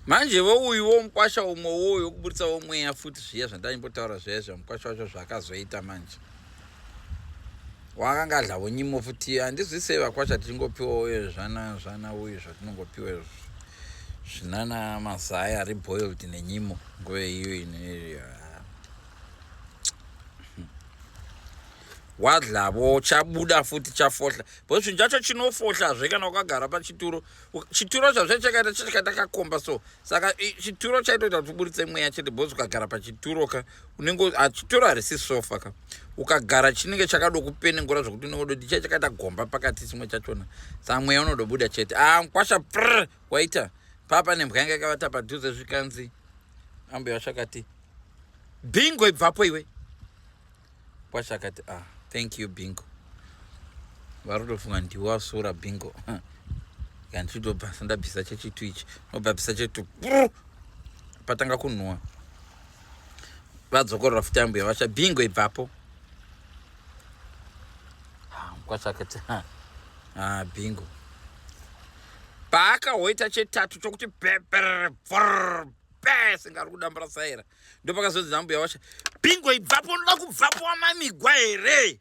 Manje vo uyu wo mukwasha umwe woyo wekuburitsa wo mweya futi zviya zvandaimbotaura zviya zva mukwasha wacho zvaakazoita manje. Wakanga adlavo nyimo futi handizwisei vakwasha tichingopiwawo iyo zvana zvana uyu zvatinongopiwa izvo zvinana mazai ari boiled nenyimo nguva iyo ine wadlavo chabuda futi chafohla because chinhu chacho chinofohlazve kana wakagara pachituro. Chituro chazve chakaita chakaita kakomba so saka chituro chaitoita kuti uburitse mweya chete because ukagara pachituro ka unenge chituro harisi sofa ka ukagara chinenge chakadokupenengura zvokuti unenge udoti chai chakaita gomba pakati chimwe chachona saka mweya unodobuda chete. Ah, mukwasha prr waita papa nembwa yanga yakavata padhuze zvikanzi ambuya vachakati bingo ibvapo iwe. Kwasha akati ah, thank you bingo. Vari kutofunga ndiwasura bingo. Kandichitobva ndabvisa chechitu ichi nobva bvisa chechitu patanga kunhuwa vadzokorora futi ambuya vacha bingo ibvapo. Kwasha akati ah, bingo. Paakahoita chetatu chokuti pe singa ari kudambura saira ndopakazonzi nambuya washa bingo ibvapo unoda kubvapo wamamigwa here.